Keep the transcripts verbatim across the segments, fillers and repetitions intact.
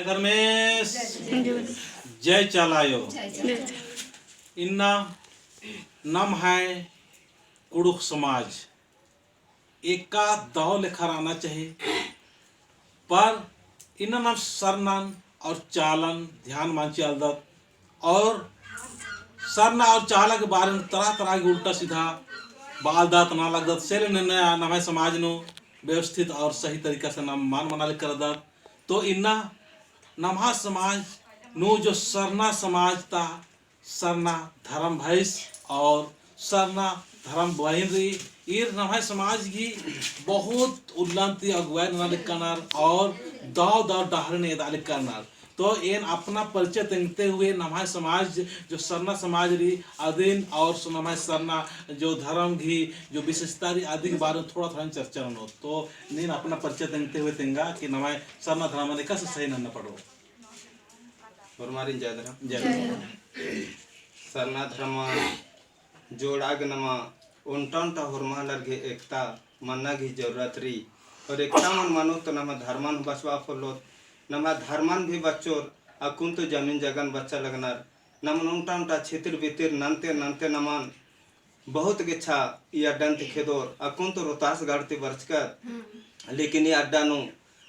धर्मेस जय चाला आयो। इन्ना नम्है कुँड़ुख़ समाज एका दव लेखा रहना चाहिए, पर इन्ना नम सरनन और चालन ध्यान मल चिआलदत और सरना और चाला के बारे में तरह तरह के उल्टा सीधा बआलदत नना लगदत। से ले नम्है समाज नू व्यवस्थित और सही तरीका से नम मल मना लगदत। तो इन्ना नम्है समाज नू जो सरना समाज ता सरना धर्म भइस और सरना धर्म बहिन रई। ईर नम्है समाज गही बहुत उल्लंती अगुवाई नना लगनर और दव दव डहरेन एदा लगनर। तो एन अपना परिचय तेंगते हुए नम्है समाज जो सरना समाज रई अदिन और नम्है सरना जो धर्म गही जो विशेषता रई अदिन बारे में थोड़ा थोड़ा चर्चा ननोत। तो नीन अपना परिचय तेंगते हुए तेंगा कि नम्है सरना धर्मन एकासे सही नन्ना पड़ो। होरमारिन जय धर्म। जय धर्म। सरना धर्म जोड़ा गे नमा ओन्टा ओन्टा होरमालर गे एकता मन्ना गे जरूरत रई। और एकता मल मनो तो नम्है धर्मन बचवा पोल्लोत, नम्है धर्मन भी बच्चोर। अक्कुन तो जमीन जगन बच्चा लगनर, नमन ओन्टा ओन्टा छितिर बितिर नन्ते नन्ते नमन बहुत गेच्छा ई अड्डन ती खेदोर। अक्कुन तो रोहतासगढ़ ती बरचकत, लेकिन ई अड्डा नू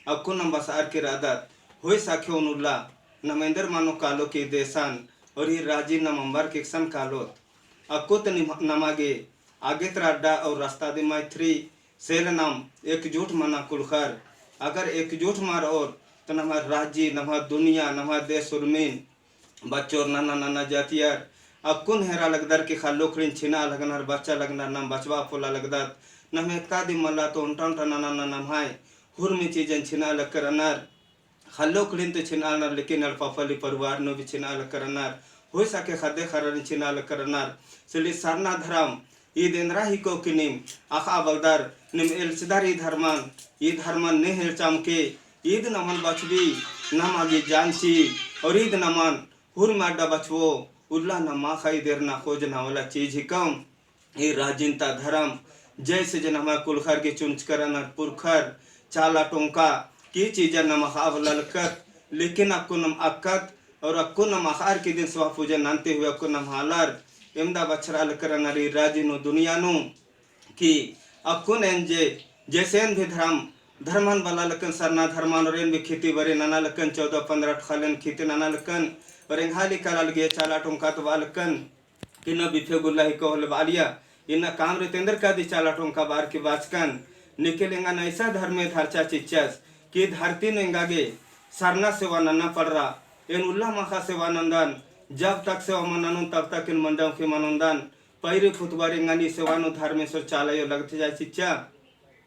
अक्कुन नम बसआर की रअदत। होई सके ओन उल्ला नम एन्देर मनो कालो कि देशन और ई राजी नम अम्बर किकसन कालोत। अक्कु तो निम-, नमा गे आगे तरा अड्डा और रस्ता दिम मइय्याँ रई। से ले नम एकजुट मना कुँड़ुख़र। अगर एकजुट मल रओर तो नम्है राजी, नम्है दुनिया, नम्है देश उर्मिन बच्चोर नन्ना नन्ना जातियर अक्कुन हेरा लगदर कि ख़ल्ल उखड़िन छिना लगनर, बच्चा लगनर, नम बचवा पोल्ला लगदत। नम एकता दिम मल्ला तो ओन्टा ओन्टा नन्ना नन्ना नम्है हुरमी चीजन छिना लगकर रअनर। ख़ल्ल उखड़िन तो छिना लगनर, लेकिन एड़पा पल्ली परिवार नू भी छिना लगकर रअनर। होई सके ख़द्द ख़र्रारिन छिना लगकर रअनर। से ले सरना धर्म ईद एन्दरा हिको कि नीम अख़आ बलदर, नीम एल्चदर ई धर्मन, ई धर्मन ने एल्चम के ईद नमन बचबी, नमा गे जान चिई, और ईद नमन हुरमी अड्डा बचबो, उल्ला नमा ख़ा ईद एरना खोजना वाला चीज हिकम। ई राजिन ता धर्म, जैसे जे नम्है कुँड़ुख़र गे चुनचकर रअनर पुरखर, चाला टोंका, की चीजन नम अख़आ बल्ला लगकत, लेकिन अक्कुन नम अख़कत, और अक्कुन नम अख़अर की दिन सेवा पूजा नन्ते हुए अक्कुन नम आलर, एवंदा बछरआ लगकर रअनर ई राजी नू दुनिया नू, कि अक्कुन एन जे, जैसे एन भी धर्म, धर्मन बल्ला लगकन, सरना धर्मन, और एन भी खेती बारी नना लगकन, चौदह पन्द्रह ठो ख़ल्लन खेती नना लगकन, और एंग्है लेखा लगे चाला टोंका तो बआ लगकन, कि इन्ना बिफे गुल्ला हिको होले बआलिया, इन्ना काम रई तो एन्देर कादी चाला टोंका बअर की बाचकन, लेकिन एंगन ऐसा धर्मे धरचा चिच्चस, कि धरती नू एंगा गे सरना सेवा नन्ना पड़रा, एन उल्ला माख़ा सेवा नन्दन, जब तक सेवा मल ननोन तब तक एन मंजा उखी मल ओन्दन, पैरी फुतबारी एंगन ई सेवा नू धर्मेस और चाला आयो लगत जाय चिच्चा।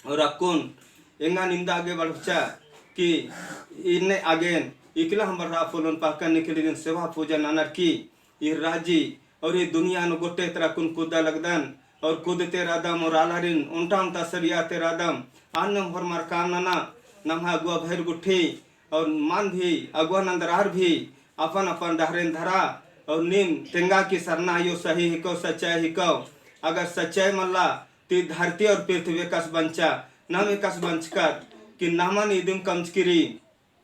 और अक्कुन एंगन इवंदा आगे बढ़चा कि इन्ने आगेन इकला हूँ बढ़रआ पोल्लोन, पक्का निकली दिन सेवा पूजा ननर की ई राजी और ई दुनिया नू गोट्टे तरा अक्कुन कुद्दा लगदन और कुदते रअदम और आलारिन ओन्टा ओन्टा सरियाते रअदम। अन्ने होरमर काम नना, नम्है अगुवा भइर गुट्ठी और मल भी अगुवा नन्दरार भी अपन अपन डहरेन धरा और नीम तेंगा कि सरना आयो सही हिको, सच्चाई हिको। अगर सच्चाई मल्ला ती धरती और पृथ्वी एकासे बंचा, नम एकासे बंचकत कि नमन इदिम कमचकी रई।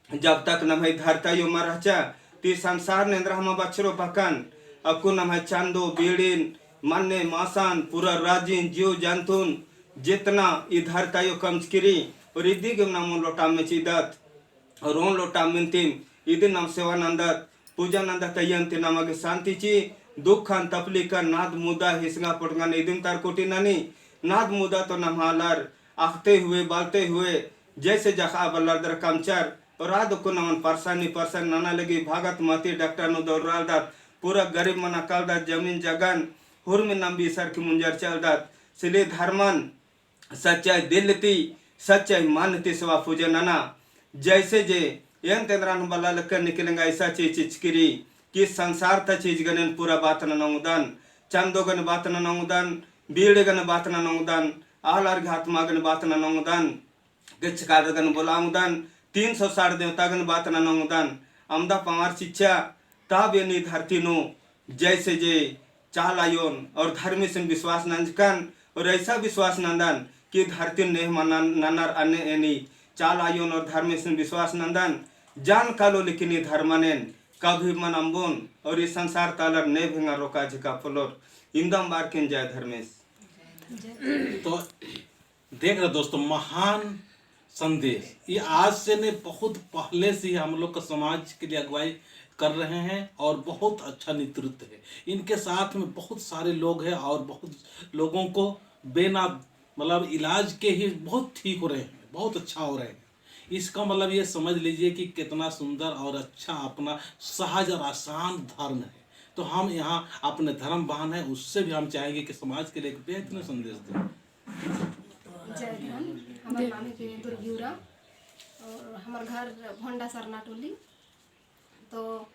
जब तक नम्है धरती आयो मल रहचा, ती संसार नू एन्दरा हूँ मल बछरो पक्कन। अक्कुन नम्है चंदो, बीड़िन, मन्ने, मासन, पूरा राजिन, जीव जंतुन, जितना ई धरती आयो कमचकी रई, और इदी गे नम ओन लोटा अम्मे चिदत। और ओन लोटा अम्मिन तिम इदिन नम सेवा नन्दत, पूजा नन्दत, अइय्यन ती नमा गे शांति चिई। दुखन, तपलीकन, नाद मुदा, हिसगा पोटगन इदिन तार कोटी ननी। नाद मुदा तो नम्है आलर अख़ते हुए, बलते हुए, जैसे जे अख़आ बल्लर दरा कमचर, और आद अक्कुन नमन परेशानी, परेशान नना लगी, भागत मती डॉक्टर नू दौड़रआलदत, पूरा गरीब मना कालदत, जमीन जगन, हुरमी नम बीसर की मुंजर चलदत। सिले धर्मन सच्चाई दिल ती, सच्चाई मन ती सेवा पूजा नना। जैसे जे एन तेंदरन बल्ला लक्कन निकलेंगा ऐसा चीज चिचकी रई कि संसार ता चीज गने पूरा बात नना ओंगदन, चंदो गने बात नना ओंगदन, बीड़े गने बात नना ओंगदन, आलर गे आत्मा गने बात नना ओंगदन, गेच्छकालर गने बोला ओंगदन, तीन सौ साठ देवता गने बात नना ओंगदन, अमदा पवार चिच्चा, तब एन ई धरती नू जैसे जे चाला आयोन और धर्मेसिन विश्वास नंजकन और ऐसा विश्वास नंदन कि धरतीन नेह मना ननर अन्ने एन ई चाला आयोन और धर्मेसिन विश्वास नंदन। जान कालो लेकिन ई धर्मनेन कभी मन अम्बोन और ई संसार ता आलर ने भेंगा रोका झिका पोलोर। इन्दम बारकिन जय धर्मेस। तो देख रहे दोस्तों, महान संदेश। ये आज से नहीं, बहुत पहले से ही हम लोग का समाज के लिए अगुवाई कर रहे हैं और बहुत अच्छा नेतृत्व है। इनके साथ में बहुत सारे लोग हैं और बहुत लोगों को बिना, मतलब, इलाज के ही बहुत ठीक हो रहे हैं, बहुत अच्छा हो रहे हैं। इसका मतलब ये समझ लीजिए कि कितना सुंदर और अच्छा अपना सहज और आसान धर्म है। तो हम यहाँ अपने धर्म बहन है, उससे भी हम चाहेंगे कि समाज के लिए एक बेहतरीन संदेश दें। जय धर्म। हमर नाम है दुर्गी उराँव और हमर घर भोंडा सरना टोली। तो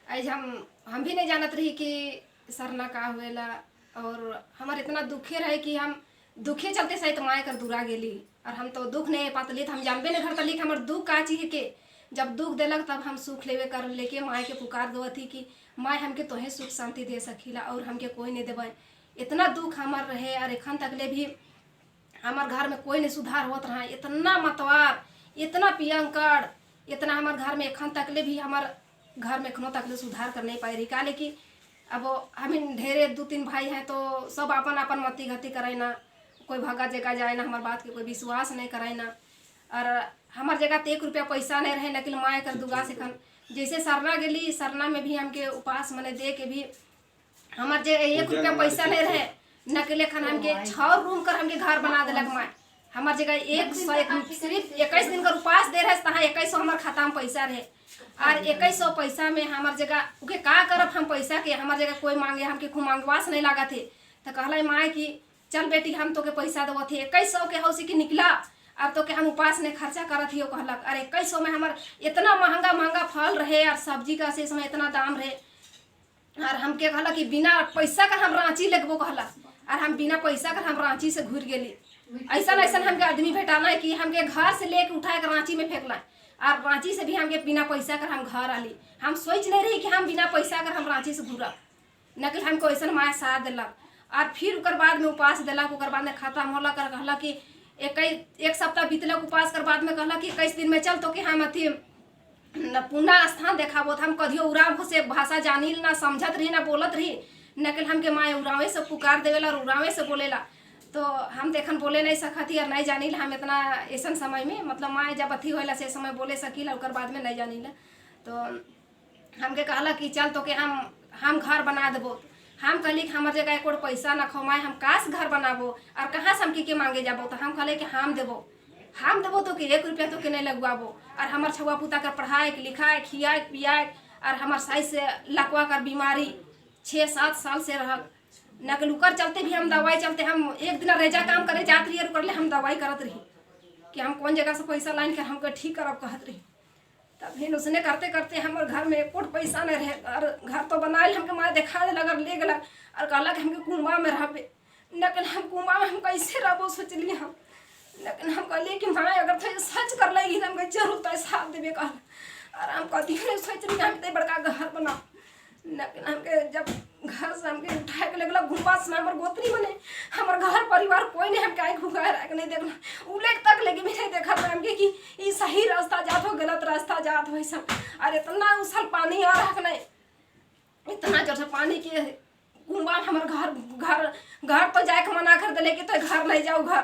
आज हम, हम भी नहीं जानत रही कि सरना का होएला, और हमर इतना दुखे रहे कि हम दुखे चलते सहित माय कर दूरा गेली, और हम तो दुख नहीं पातली, तो हम जानबे नहीं करतली कि हमर दुख का चीज के। जब दुख देलक, तब हम सुख लेवे कर लेके माय के पुकार देवत ही कि माय, हमके तोहे सुख शांति दे सकीला, और हमके कोई नहीं देवे। इतना दुख हमर रहे, और एखन तकले भी हमर घर में कोई नहीं सुधार होत रहा, इतना मतवार, इतना पियंकड़, इतना हमर घर में एखन तकले भी, हमर घर में एखनो तकले सुधार कर नहीं पाए रही। काले कि अब हमिन ढेरे दू तीन भाई हैं, तो सब अपन अपन मती गति कराइना, कोई भगा जगह जाइना, हमर बात के कोई विश्वास नहीं कराइना। और हमर जगह तो एक रुपया पैसा नहीं रहे, नकिल माय कर दुगा से खन, जैसे सरना गेली, सरना में भी हमके उपास मने दे के भी हमर जे एक रुपया पैसा नहीं रहे, नकिल एखन हमके छौ रूम कर हमके घर बना देलक माय। हमर जगह एक सौ एक, सिर्फ इक्कीस दिन कर उपास दे रहे, तहाँ इक्कीस सौ हमर खाता में पैसा रहे। और इक्कीस सौ पैसा में हमर जगह उके का करब हम पैसा के, हमर जगह कोई मांगे, हमके खूब मांगवास नहीं लागत है। तो कहला माय कि चल बेटी, हम तोके पैसा देवत ही, इक्कीस सौ के हौसी के निकला, अब तोके हम उपास नहीं खर्चा करत ही, कहलक। और इक्कीस सौ में हमर इतना महंगा महंगा फल रहे और सब्जी का से समय इतना दाम रहे, और हमके कहला कि बिना पैसा कर हम रांची लेगबो कहला, और हम बिना पैसा कर हम रांची से घुर गेली। ऐसन ऐसन हमके आदमी भेटाना है कि हमके घर से लेके उठाए के रांची में फेंकला, और रांची से भी हमके बिना पैसा कर हम घर आली। हम सोच नहीं रही कि हम बिना पैसा कर हम रांची से घुरा, नकिल हमके ऐसन माय साथ देलक। और फिर उकर बाद में उपास देलक, उकर बाद में खत्म होला कर कहला कि एक, एक सप्ताह बीतलक उपास कर बाद में कहला कि इक्कीस दिन में चल तोके हम अथी न पुना स्थान देखाबो। तो हम कधियो उराँव से भाषा जानिल ना, समझत रही ना, बोलत रही, नकिल हमके माय उराँवे से पुकार देवेला और उराँवे से बोलेला। तो हम तो एखन बोले नहीं सकत ही और नहीं जानिल हम इतना ऐसन समय में, मतलब माय जब अथी होएला से समय बोले सकीला, ओकर बाद में नहीं जानिला। तो हमके कहला कि चल तोके हम, हम घर बना देबो। हम कहली कि हमर जगह एको पैसा ना खो माय, हम कहाँ से घर बनाबो और कहाँ से हम के के मांगे जाबो? तो हम कहले कि हम देबो, हम देबो तोके, एक रुपया तोके नहीं लगवाबो। और हमर छउवा पुता कर पढ़ाए के, लिखाए, खियाए, पियाए, और हमर साइस से लकवा कर बीमारी छः सात साल से रहल। नकिल उकर चलते भी हम दवाई चलते हम एक दिन रेजा काम करे जात रही और उकर ले हम दवाई करत रही कि हम कौन जगह से पैसा लाइन के हमके ठीक करब कहत रही। तब फिर उसने करते करते हमर घर में एको पैसा नहीं रहे। घर, घर तो बनाइल हमके माय देखा देलक और ले गेलक और कहलक हमके कुंबा में रहबे। नकिल हम कुंबा में हम कैसे रहबो सोचली हम। नकिल हम कहली कि माय अगर तो सच कर लेगी तो हमके जरूर तो साथ देबे कहल। और हम कभी नहीं सोचली हम इतने बड़का घर बना। नकिल हमके जब घर से हमके उठाए के लगला घुमबा से हमर गोतनी मने, हमर घर परिवार कोई नहीं हमके आए घुघार आए के नहीं देखला। उलेट तक लेके भी नहीं देखत रहे हमके कि ई सही रास्ता जात हो, गलत रास्ता जात हो, ऐसा। और इतना उछल पानी आ रहा कि नहीं, इतना जोर से पानी के घुमबा में हमर घर, घर, घर तो जाए के मना कर देले कि तो घर नहीं जाओ घर।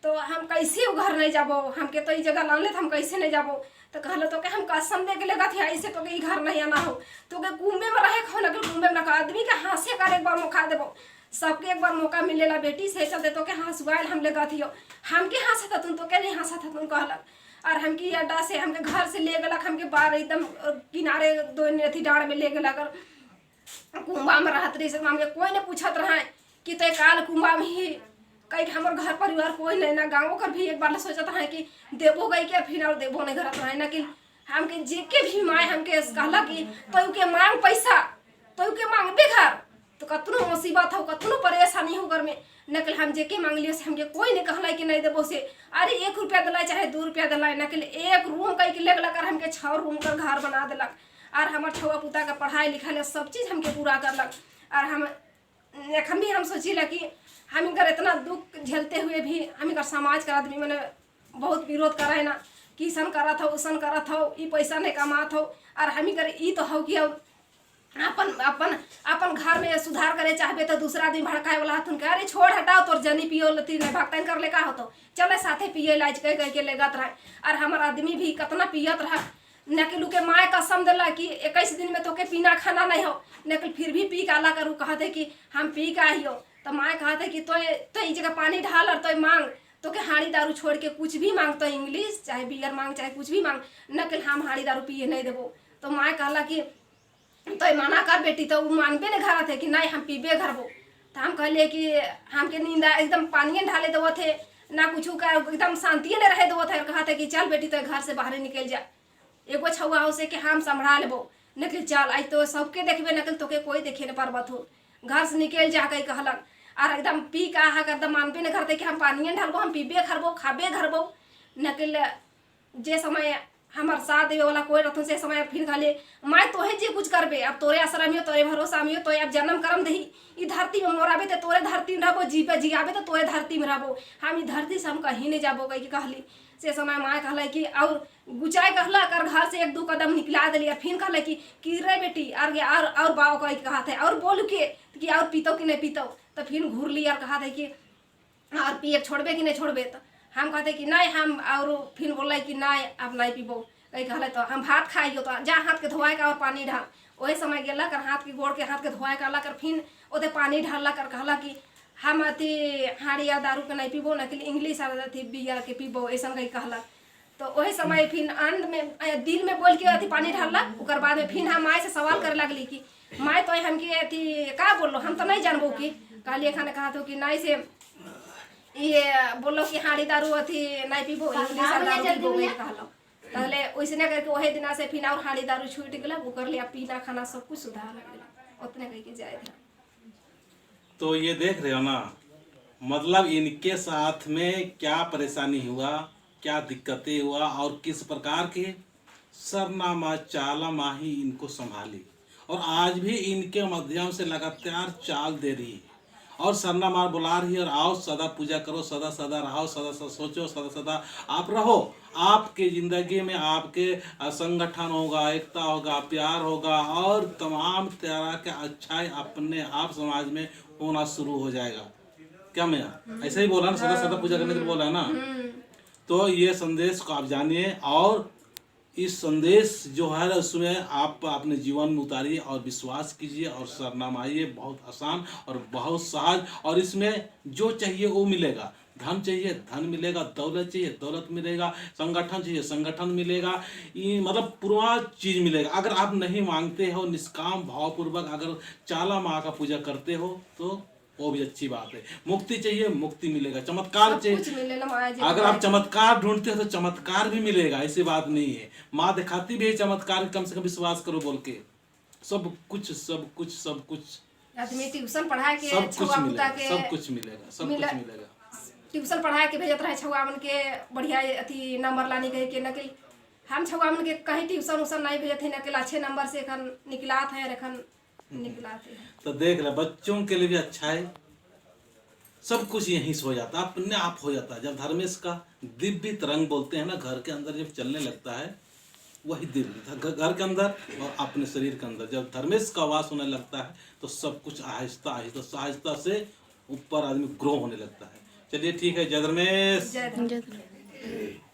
तो हम कैसे उ घर नहीं जाबो, हमके तो ई जगह लानले तो हम कैसे नहीं जाबो। तो कहलो तोके हम कसम दे के लेगत ही, ऐसे तोके ई घर नहीं आना हो, तोके कुंबे में रहे खो ना, कुंबे में रखा। आदमी के हंसे कर एक बार मौका देबो, सबके एक बार मौका मिलेला बेटी, से चलते तोके हंसवाइल हम लेगत हियो। हमके हंसत हतुन, तोके नहीं हंसत हतुन कहलक। और हमके ई अड्डा से, हमके घर से ले गेलक, हमके बार एकदम, अ, किनारे दो अथी डाँड़ में ले गेलक। और कुंबा में रहत रही से हमके कोई नहीं पूछत रहा कि ते काल कुंबा में ही, कहीं के हमर घर परिवार कोई नहीं ना, गाँव कर भी एक बार ले सोचत रहा कि देबो गई के, फिर और देबो नहीं करत रहा ना कि हमके जेके भी माय हमके कहला कि तोय के मांग पैसा, तोय के मांगबे घर, तो कतनो मुसीबत हो, कतनो परेशानी हो घर में, नकिल हम जेके मांगलियो से हमके कोई नहीं कहला कि नहीं देबो से। अरे एक रुपया दिलाए चाहे दो रुपया दिलाए, नकिल एक रूम कहीं के लेगलक और हमके छह रूम कर घर बना देलक। और हमर छउवा पुता का पढ़ाई लिखाई ला सब चीज हमके पूरा करलक। और हम एखन भी हम सोचिला कि हम इनकर इतना दुख झेलते हुए भी हम इनकर समाज का आदमी मने बहुत विरोध कराए ना, कि इसन करत हौ, उसन करत हौ, ई पैसा नहीं कमात हौ। और हमी कर ई तो हौ कि हौ अपन, अपन, अपन घर में सुधार करे चाहबे तो दूसरा आदमी भड़काए वाला हथुन के, "अरे छोड़ हटाओ, तोर जनी पियो लती नहीं भक्तन कर ले का होतो, चले साथे पिए लाइज," कह, कह के लेगत रहा। और हमार आदमी भी कतना पियत रहा, नकिल उके माय कसम देला कि इक्कीस दिन में तोके पीना खाना नहीं हो, नकिल फिर भी पी के आला करू कहत है कि हम पी के आहियो। तो माय कहत है कि तोय, तोय ई जगह पानी ढाल और तोय मांग, तोके हाड़ी दारू छोड़ के कुछ भी मांग, तोय English चाहे beer मांग, चाहे कुछ भी मांग, नकिल हम हाड़ी दारू पिए नहीं देबो। तो माय कहला कि तोय मना कर बेटी, तो उ मानबे नहीं घरत है कि नहीं हम पीबे घरबो। तो हम कहले कि हमके नींद आ, एकदम पानिये ढाले देवत है, ना कुछ का, एकदम शांतिये नहीं रहे देवत है। और कहत है कि चल बेटी, तोय घर से बाहरे निकल जा। एगो छउवा हो से कि हम संभरा लेबो, नकिल चल, आज तो सबके देखबे, नकिल तोके कोई देखे न परबत हो, घर से निकल जा कही कहलन। और एकदम पी का हा कर एकदम मानबे न करते कि हम पानियन ढालबो, हम पीबे घरबो, खाबे घरबो, नकिल जे समय हमर साथ देवे वाला कोई रहथुन, से समय फिर कहले, "माय तोहे जे कुछ करबे, अब तोरे आसरा में हो, तोरे भरोसा में हो, तोहे अब जन्म करम देही, ई धरती में मोराबे ते तोरे धरती में रहबो, जीबे जियाबे ते तोरे धरती में रहबो, हम ई धरती से हम कहीं नहीं जाबो," कही के कहली। से समय माय कहले कि और गुचाय कहला कर घर से एक दो कदम निकला देली, और फिर कहले कि, "कि रे बेटी, और गे, और, और बाओ कही के कहत है, और बोल के कि और पीतो कि नहीं पीतो?" तो फिर घूर ली और कहत है कि, "और पिए के छोड़बे कि नहीं छोड़बे?" तो हम कहते कि, "नहीं, हम," और फिर बोले कि, "नहीं, अब नहीं पीबो," कही कहले तो हम भात खाइयो तो जा हाथ के धोआए का और पानी ढाल। ओहे समय गेला कर हाथ के गोड़ के हाथ के धोआए का ला कर फिर ओते पानी ढालला कर कहला कि, "हम अति हाड़िया दारू के नहीं पीबो, नकिल English और अति beer के पीबो," ऐसन कही कहला। तो ओहे समय फिन अंत में, अ, दिल में बोल के अथी पानी ढालला, ओकर बाद में फिन हम माय से सवाल करे लगली कि, "माय, तोय हमके अथी का बोललो, हम तो नहीं जानबो कि।" कहली, "एखन कहत हो कि नहीं से, ये बोललो कि हाड़ी दारू अथी नहीं पीबो, English और दारू पीबो," ये कहलो। तहले ओइसने करके ओहे दिना से फिन और हाड़ी दारू छूट गेला, ओकर लिए पीना खाना सब कुछ सुधार हो गेला। ओतने कह के जाए थे। तो ये देख रहे हो ना, मतलब इनके साथ में क्या परेशानी हुआ, क्या दिक्कतें हुआ और किस प्रकार के सरना माँ, चाला माँ ही इनको संभाली और आज भी इनके माध्यम से लगातार चाल दे रही है। और सरना माँ बुला रही है और आओ सदा पूजा करो, सदा सदा रहो, सदा सदा सोचो, सदा सदा आप रहो। आपके जिंदगी में आपके, अ, संगठन होगा, एकता होगा, प्यार होगा और तमाम तरह के अच्छाई अपने आप समाज में होना शुरू हो जाएगा। क्या मैया? हम्म। ऐसे ही बोला ना, सदा सदा हाँ। पूजा करने के लिए बोला है ना? हम्म। तो ये संदेश को आप जानिए और इस संदेश जो है उसमें आप अपने जीवन में उतारिए और विश्वास कीजिए और सरना माइए। बहुत आसान और बहुत सहज, और इसमें जो चाहिए वो मिलेगा। धन चाहिए, धन मिलेगा, दौलत चाहिए, दौलत मिलेगा, संगठन चाहिए, संगठन मिलेगा, ये मतलब पूरा चीज मिलेगा। अगर आप नहीं मांगते हो, निष्काम भावपूर्वक अगर चाला माँ का पूजा करते हो तो वो भी अच्छी बात है। मुक्ति चाहिए, मुक्ति मिलेगा। चमत्कार सब चाहिए, कुछ मिलेला माँ जी अगर आप बताए। चमत्कार ढूंढते हो तो चमत्कार भी मिलेगा, ऐसी बात नहीं है। माँ दिखाती भी है चमत्कार, कम से कम विश्वास करो बोल के। सब कुछ, सब कुछ, सब कुछ। आदमी tuition पढ़ा के सब कुछ छुआ मिलेगा, बुता के सब कुछ मिलेगा, सब मिला-, कुछ मिलेगा। Tuition पढ़ा के भेजत रहे छुआ मन के बढ़िया अथी number लानी कहे के, नकिल हम छुआ मन के कहीं tuition उसन नहीं भेजत है, नकिल अच्छे number से एखन निकलात है, एखन हम्म। निकलात है। तो देख ले, बच्चों के लिए भी अच्छा है, सब कुछ यहीं से हो जाता है, अपने आप हो जाता है। जब धर्मेश का दिव्य तरंग बोलते हैं ना, घर के अंदर जब चलने लगता है, वही दिव्य घ-, घर के अंदर और अपने शरीर के अंदर, जब धर्मेश का वास होने लगता है, तो सब कुछ आहिस्ता, आहिस्ता, आहिस्ता से ऊपर आदमी grow होने लगता है। चलिए, ठीक है, जय धर्मेश। जय धर्मेश। जय धर्मेश।